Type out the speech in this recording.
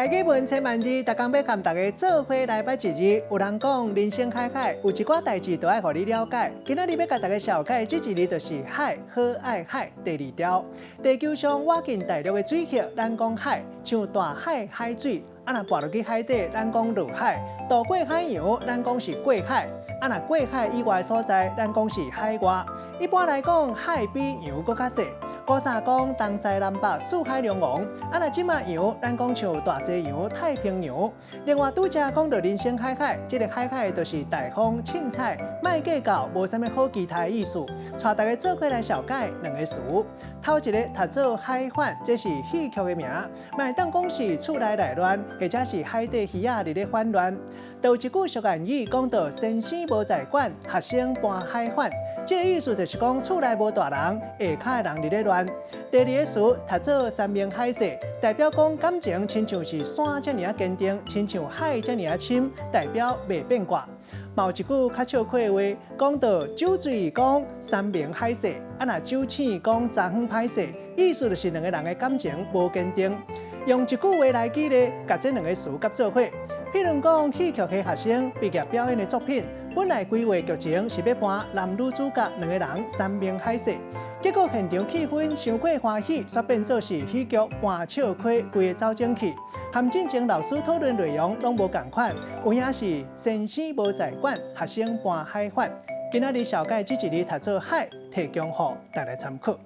語文千萬字，逐工欲佮大家做伙來捌一字。有人講人生海海，有一寡代誌都愛予你了解。今仔日欲共大家紹介這一字就是海，好愛海。第二條，地球上倚近大陸的水域，咱講海，像大海、海水。啊，若跋落去海底，咱講落海；渡過海洋，咱講是過海。啊，若過海以外的所在，咱講是海外。一般來講，海比洋閣較細。古早講東西南北四海龍王。啊，若這馬洋，咱講像大西洋、太平洋。另外，拄才講到人生海海，這個海海就是大方、凊彩、莫計較，無啥物好期待的意思。帶大家做伙來紹介兩个詞。頭一个讀做海反，這是戲曲的名，嘛會當講是厝內內亂，或者是海底魚仔佇咧反亂。就有一句俗諺語講到先生無在管，學生搬海反。這个意思就是講厝內無大人，下跤的人佇咧亂。第二个詞讀做山盟海誓，代表講感情親像是山遮爾仔堅定，親像海遮爾仔深，代表袂變卦。嘛有一句較笑詼的話，講到酒醉講山盟海誓，啊若酒醒講昨昏歹勢，意思就是兩个人的感情無堅定。用一句話來舉例，共這兩个詞結做伙。譬如講，戲劇系學生畢業表演的作品，本來規劃劇情是欲扮男女主角兩个人山盟海誓，結果現場氣氛傷過歡喜，煞變做是喜劇扮笑詼，規个走正去。和進前老師討論內容攏無仝款，有影是先生無在管，學生搬海反。今仔日紹介這一字讀做海，提供予大家參考。